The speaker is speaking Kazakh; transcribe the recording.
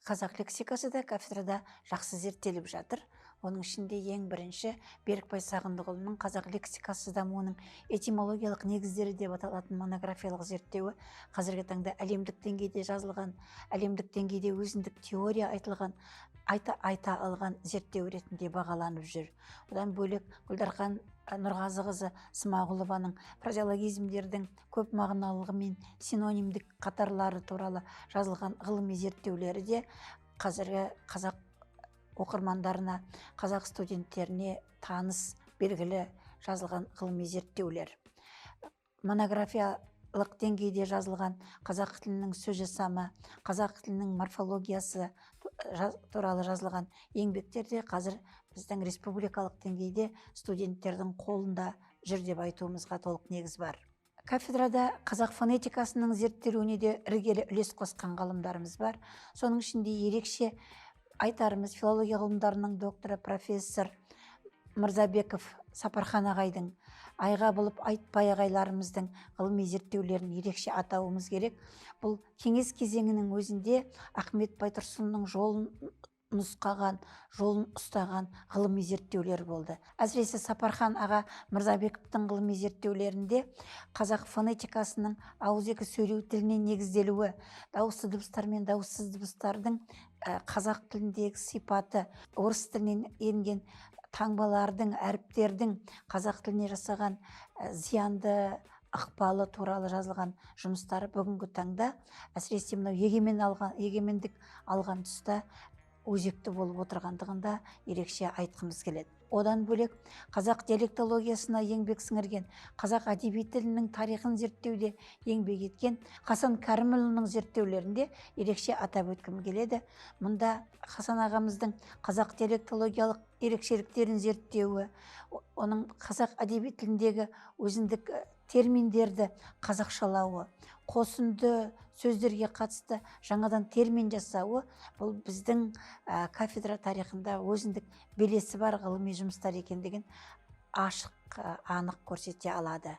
Қазақ лексикасы да кафедрада жақсы зерттеліп жатыр. Оның ішінде ең бірінші Берікбай Сағындықұлының «Қазақ лексикасы дамуының этимологиялық негіздері» деп аталатын монографиялық зерттеуі қазіргі таңда әлемдік деңгейде жазылған, әлемдік деңгейде өзіндік теория айтылған, айта алған зерттеу ретінде бағаланып жүр. Одан бөлек Гүлдархан Нұрғазықызы Смағұлованың фразеологизмдердің көп мағыналылығы мен синонимдік қатарлары туралы жазылған ғылыми зерттеулері де қазіргі қазақ оқырмандарына, қазақ студенттеріне таныс, белгілі жазылған ғылыми зерттеулер. Монографиялық деңгейде жазылған қазақ тілінің сөз жасамы, қазақ тілінің морфологиясы туралы жазылған еңбектер де қазір біздің республикалық деңгейде студенттердің қолында жүр деп айтуымызға толық негіз бар. Кафедрада қазақ фонетикасының зерттелуіне де іргелі үлес қосқан ғалымдарымыз бар. Соның ішінде ерекше айтарымыз филология ғылымдарының докторы, профессор Мырзабеков Сапархан ағайдың, Айға болып Айтбай ағайларымыздың ғылыми зерттеулерін ерекше атауымыз керек. Бұл кеңес кезеңінің өзінде Ахмет Байтұрсынұлының жолын нұсқаған, жолын ұстаған ғылыми зерттеулер болды. Әсіресе Сапархан аға Мырзабековтің ғылыми зерттеулерінде қазақ фонетикасының ауызекі сөйлеу тіліне негізделуі, дауысты дыбыстар мен дауыссыз дыбыстардың қазақ тіліндегі сипаты, орыс тілінен енген таңбалардың, әріптердің қазақ тіліне жасаған зиянды ықпалы туралы жазылған жұмыстары бүгінгі таңда, әсіресе мынау егемендік алған тұста өзекті болып отырғандығында ерекше айтқымыз келеді. Одан бөлек қазақ диалектологиясына еңбек сіңірген, қазақ әдеби тілінің тарихын зерттеуде еңбек еткен Хасан Кәрімұлының зерттеулерінде ерекше атап өткім келеді. Мұнда Хасан ағамыздың қазақ диалектологиялық ерекшеліктерін зерттеуі, оның қазақ әдеби тіліндегі өзіндік терминдерді қазақшалауы, қосынды сөздерге қатысты жаңадан термин жасауы, бұл біздің кафедра тарихында өзіндік белесі бар ғылыми жұмыстар екендігін ашық, анық көрсете алады.